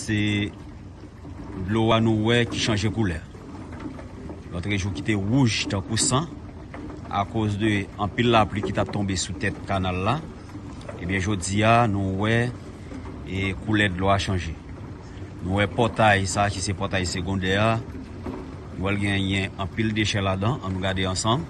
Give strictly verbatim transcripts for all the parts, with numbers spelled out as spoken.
Se dlo a nou wè ki chanje koulè. Lòt jou ki te wouj tankou san, akoz de anpil lapli ki t ap tonbe sou tèt kanal la, ebyen, jodi a, nou wè, e, koulè dlo a chanje. Nou wè pòtay sa ki se pòtay segondè a. Nou wè l genyen anpil dechè ladan. Ann nou gade ansanm.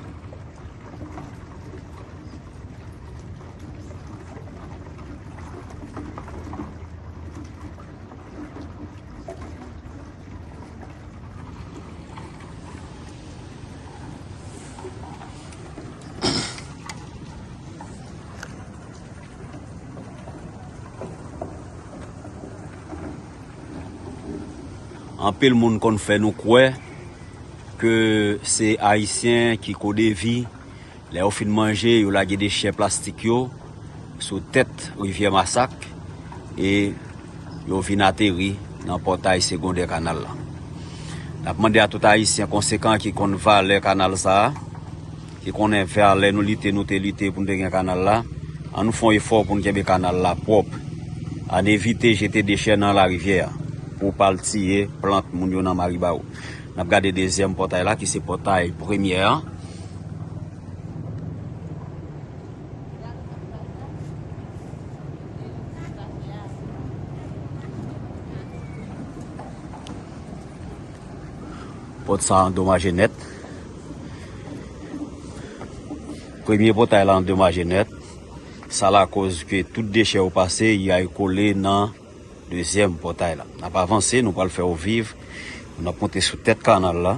Anpil moun konn fè nou kwè ke se Ayisyen ki kodevi, lè yo fin manje, yo lage dechè plastik yo sou tèt rivyè Masak e yo vin ateri nan pòtay segondè kanal la. N ap mande a tout Ayisyen konsekan ki konn valè kanal sa a, ki konnen valè nou lite, nou te lite pou n te gen kanal la, ann nou fè yon efò pou n kenbe kanal la pwòp. Ann evite jete dechè nan larivyè a pou pa l tiye plant moun yo nan Maribawou. N ap gade dezyèm pòtay la, ki se pòtay premyè a. Pòt sa a andomaje nèt. Premye pòtay la andomaje nèt. Sa lakòz ke tout dechè yo pase, y al kole nan dezyèm pòtay la. N ap avanse, nou pral fè w viv. Nou ap monte sou tèt kanal la.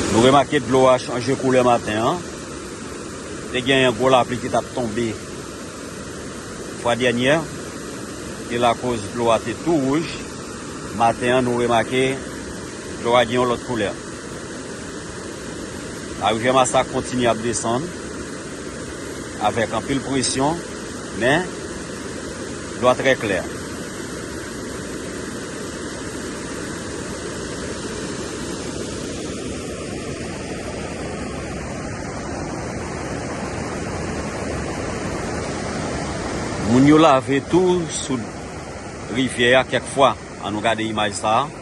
Nou remake dlo a chanje koulè maten an. Te genyen gwo lapli ki t ap tonbe fwa dènyè, te lakòz dlo a te tou wouj. Maten an, nou remake dlo a gen yon lòt koulè. Larivyè Masak kontinye ap desann avèk anpil presyon, men dlo a trè klè. Moun yo lave tou sou rivyè a kèk fwa. Ann nou gade imaj sa a.